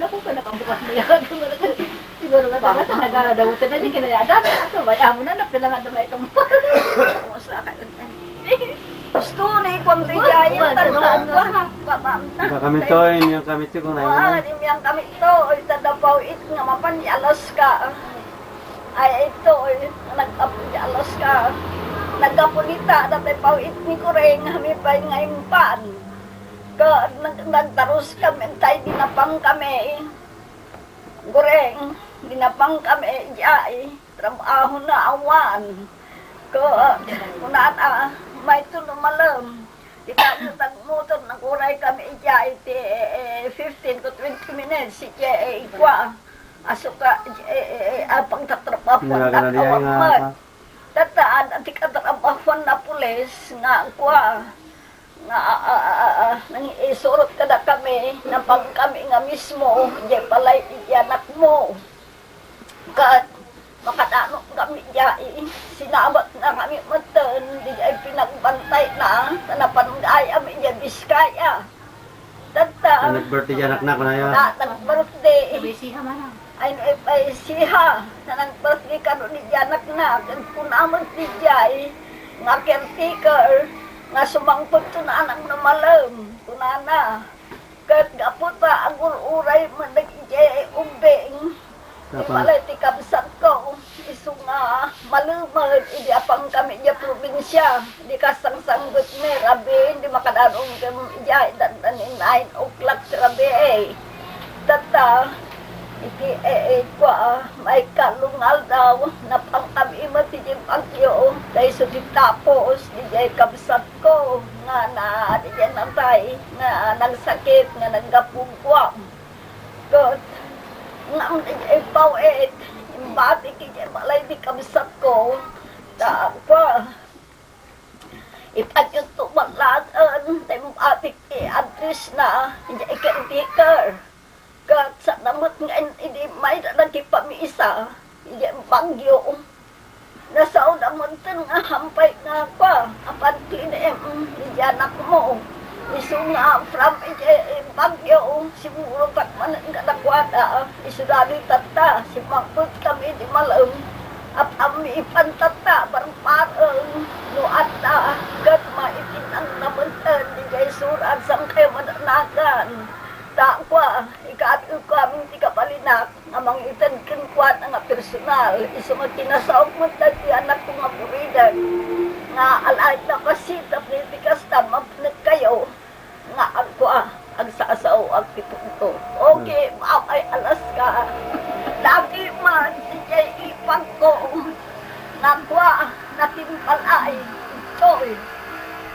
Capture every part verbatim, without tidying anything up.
Ako ka nakabukas na yan. Siguro nga talaga, nagdadawat na di kinayada. Ato, may amo na, napilangan na may itong. Kumusta ka? Gusto ni Kuya Jay, Buwan, tanda buwan, ko, buwan. Ha? Baba na. Ba kami to, yung kami to, kung ano. Buwan, yung kami to, oy, tanda pa, it nga mapan, alas ka. Ay, ito, oy, nagkapu-, alas ka. Nagkapunita, dati pa, it ni Kureng, kami pa, nga impan. Ka, nag-, nagtarus kami, tay, dinapang kami. Gureng, dinapang kami, jay, trabaho na awan. Ko, kunana, may tulo malem. Kita yung tagmotor, naguray kami, jay, ti, eh, fifteen to twenty minutes, si, eh, ikwa. Asuka, eh, eh, eh, apang tatrabaho, Nalaga na diay nga awan. Tata, ati katrabahuan na pulis, nga, kwa. Nga, ah, ah, ah, ah, ah, nang isurot kada kami, napang kami nga mismo, diay palay iti anakmo. Kat, makadano kami diay, sinabat na kami metten, diay pinagbantay na, ta napan gayam diay Biskaya. Tatta. Nag-birthday diay anakna, kunayo. Na, nag-birthday. Sabi siya man, ah. Ay, ay, ay, siha, na nag-birthday kano ni anakna, ken kuna met ni jay, nga caretaker, nga sumangpet to na anak na malem, kunana. Ket gapu ta agur-uray met dagiti ubbing, Tapang. Ibalay ti kabsatko, isu nga malemed idi apang kami idiay probinsia, idi kasangsanggetmi, rabii, idi makadano kami idiay, dandan nine o'clock ti rabii. Tatta, iti, eh, eh, kua, maikatlo nga aldaw, napang kami met iti bagyo, ta isu ti tapos, idiay kabsatko, nga na, idiay natay, nga nagsakit, nga naggapu guam. Ket, ngem idiay paw-it, imbatik idiay balay ti kabsatko, ta, kua, ipaayonto ballagen, ta imbatik ti address na, idiay caretaker. Ket, saan met nga idi mayda nagipamisa, idiay bagyo. Nasaoda met nga hampay nga kua, apan ti inem, idiay anakmo. Isu nga from idiay bagyo, siguro ket manen kadakuada, isu dadi tatta, simmangpet kami idi malem. Apan mi ipan tatta, barbareng, no adda, ket maitinangna met idiay surat, saan kayo madanagan. Ta kua, ikadawko amin ti kabalinak. Nga mangited kenkuana nga personal, isu nga kinasaok met dagiti anakko nga buridan, nga alaen a kasi tapno iti kasta, mapnekkayo nga agkua, agsasaoak ti punto. Okay, Bye-bye, Alaska. Lagi man, idiay ipagko. Nga kua, natimpalay. Toy.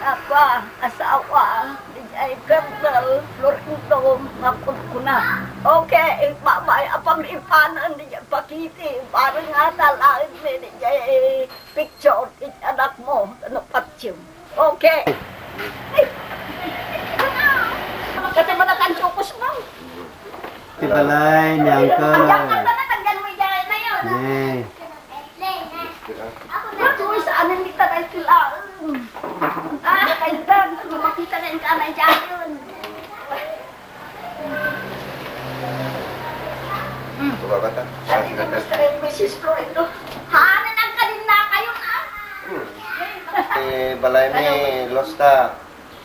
Nga kua, asawa. Diay Colonel Florento nga kunkuna. Okay, bye-bye. Apam ipanan diay pakiti. Parang nga nalaen mi diay picture iti anakmo. Ano, patio. Okay. Kasi manakan chokos mo. Ti balay ni Uncle. Diyan ka na, tanggal mo diyan na yun. Ne. Ako, saan ang kita tayo sila? Ah, kailan? Makita na yung kamay dyan yun. Hmm. Baba ka ta. Ate, gusto rin, Missus Florendo. Haan, ang kanin na kayo na. Hmm. Eh, balay ni Losta.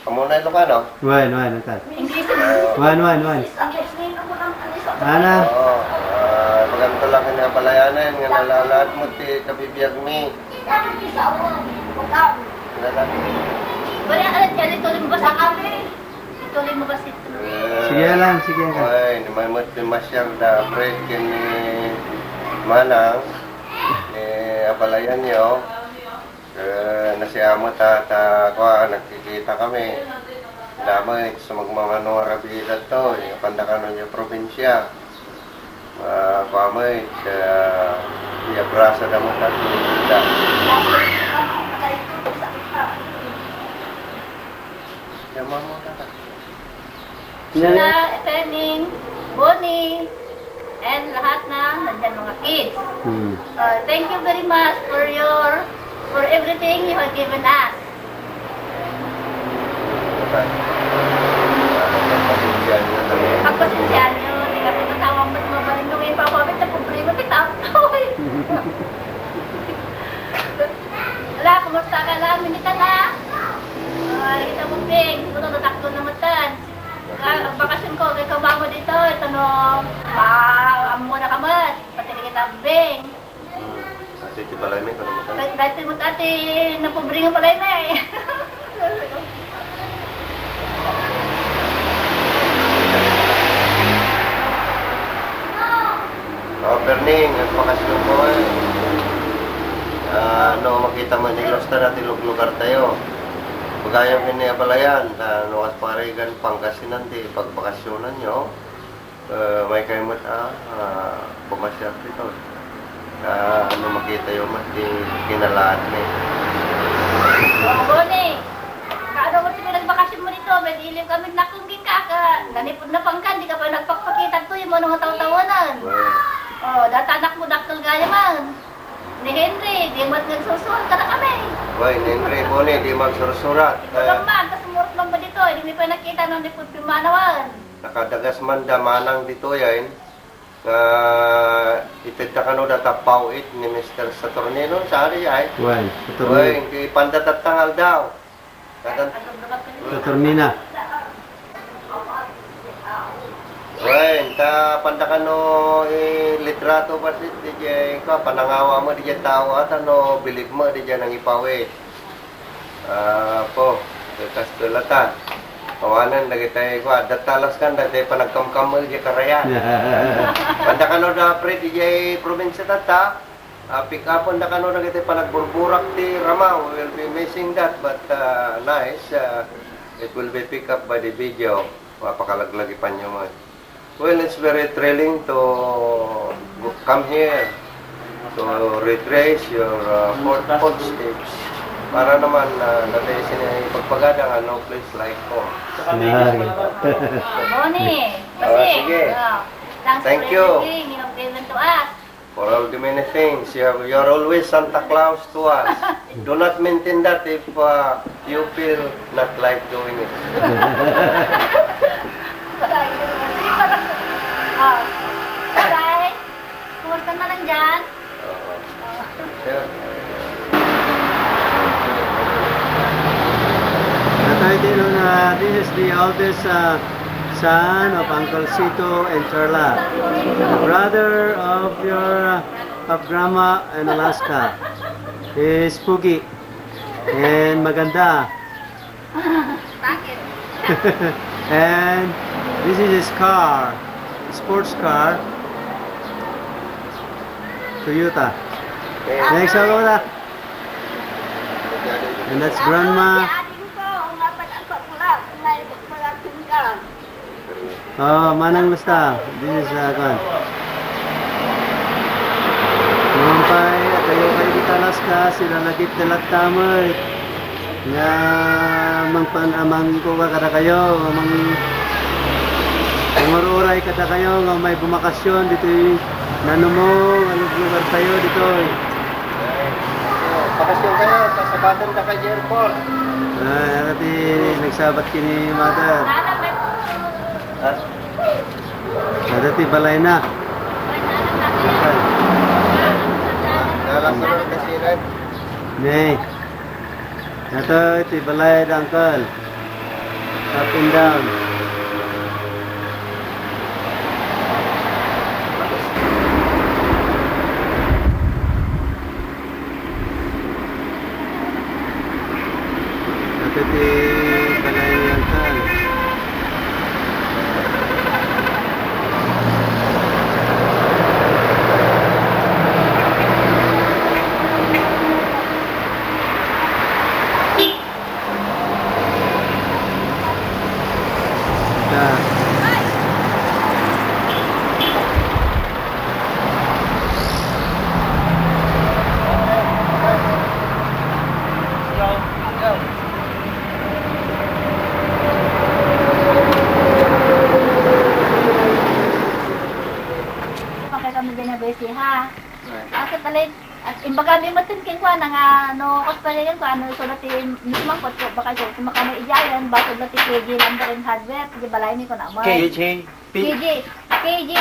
Amo na Ilocano? Wen, wen, atan. English. Wen, wen, wen. English name ko lang, ano, sa Ana? Oo. Ah, maganto lang nga palayanan, nga nalalaat mo ti kabibiag mi. Dati sa ako, program. Nalalaat. Bali, ano, dyan, ituloy mo ba sa kami? Ituloy mo ba si Eh, Sige lang, sige lang. Ay, ni Maymut ni Masyang da, pre, ken ni Manang, eh, abalayan niyo. Eh, nasiamot ta, ta, kua, nagkikita kami. Damay, sumagmamano nga rabiilat to, eh, apanda kano niya probinsya. Ah, kua mo, eh, siya, iya brasa da mo ta, da. Siya, mamo, tata. Sina Tening, Bonnie, and lahat na nandyan mga kids. Hmm. Uh, thank you very much for your, for everything you have given us. Pagpasensyahan nyo na kami. Pagpasensyahan nyo, hindi kami Dati mo, dati, napobre nga pala yun eh. Oh, Berning, nagbakasyon mo eh. Ah, no, makita mo ni Losta na ti luglugar tayo. Pagayam ini abalayan, ta no, as parigan Pangasinan ti pagbakasyonan nyo. Eh, may kayo mo, ah, ah, pumasyar dito. Ah, ano, makita yung mas di kinalaat ni. Oo, Boni. Kaano mo ti nagbakasyon mo dito? May iliw kami nakunggi ka, ka. Nanipod na pangkan, di ka pa nagpakpakita to, yung mga tawtawanan. Well. Oh, data anak mo, dakkel gaya man. Ni Henry, di man nagsusurat ka na kami. Well, ni Henry, Boni, di magsusurat. Ito lang man, tas umurot lang ba dito? Hindi pa nakita nung nipod pimanawan. Nakadagas man da manang ditoy, ay, nga itedda kano data pawit ni Mister Saturnino, saan di ay? Wen, Saturnino. Wen, ti panda tattang aldaw. Katan- Saturnina. Wen, ta panda kano i litrato pa si D J, ka, panangawa mo D J tao ata no, bilib mo D J nang ipawit. Apo, kastoy latta. Awanen dagiti kua, adda talaskan dagiti panagkamkammo idiay karayan. Panda kano da, pre, idiay probinsya tatta. Ah, pick upon da kano dagiti panagburburak ti rama. We will be missing that, but, ah, nice. Ah, it will be pick up by the video. Mapakalaglagipan nyo man. Well, it's very thrilling to go- come here to retrace your, uh, foot- footsteps. Para naman, uh, dati sini pagpagada nga no place like home. Ay. Boni, ah, kasi, sige. Ah, thanks for everything you have given to us. Thank you. For all the many things, you have, you are always Santa Claus to us. Do not maintain that if, uh, you feel not like doing it. Ah, bye. Kumusta na lang dyan? Oo. Yeah. Tatay Tino, na this is the oldest, uh, son of Uncle Sito and Charla, the brother of your, uh, of Grandma in Alaska. He is pogi and maganda. Bakit? And this is his car, sports car, Toyota. Next, ano na? And that's Grandma. Oh, Manang Lusta. This is, uh, kuan. Numan pay, kayo kayo di Alaska, sila lagip ti latta met. Nga mangpan-, ah, mangkuka kadakayo, nga mang-, mangururay kadakayo, nga may bumakasyon ditoy nanumo, nga luglugar tayo ditoy. Bakasyon kayo, sasabaten ta kay airport. Ah, ano ti nagsabat kini mother? Ah? Ada ti balay na. Dalas na lang kasi, right? Nay. Ito, iti balay da uncle. Up and down. Ito ti balay ni uncle. Makita mo din na busy, ha? Right. Asa talit? At imbagami met kenkuana nga no, kas pa yan ko, ano, so dati mismo ko, baka dyan, sumakano idiayan, basod dati K G Lumber and Hardware, di balay ni ko na mo. K G. P- K G, K G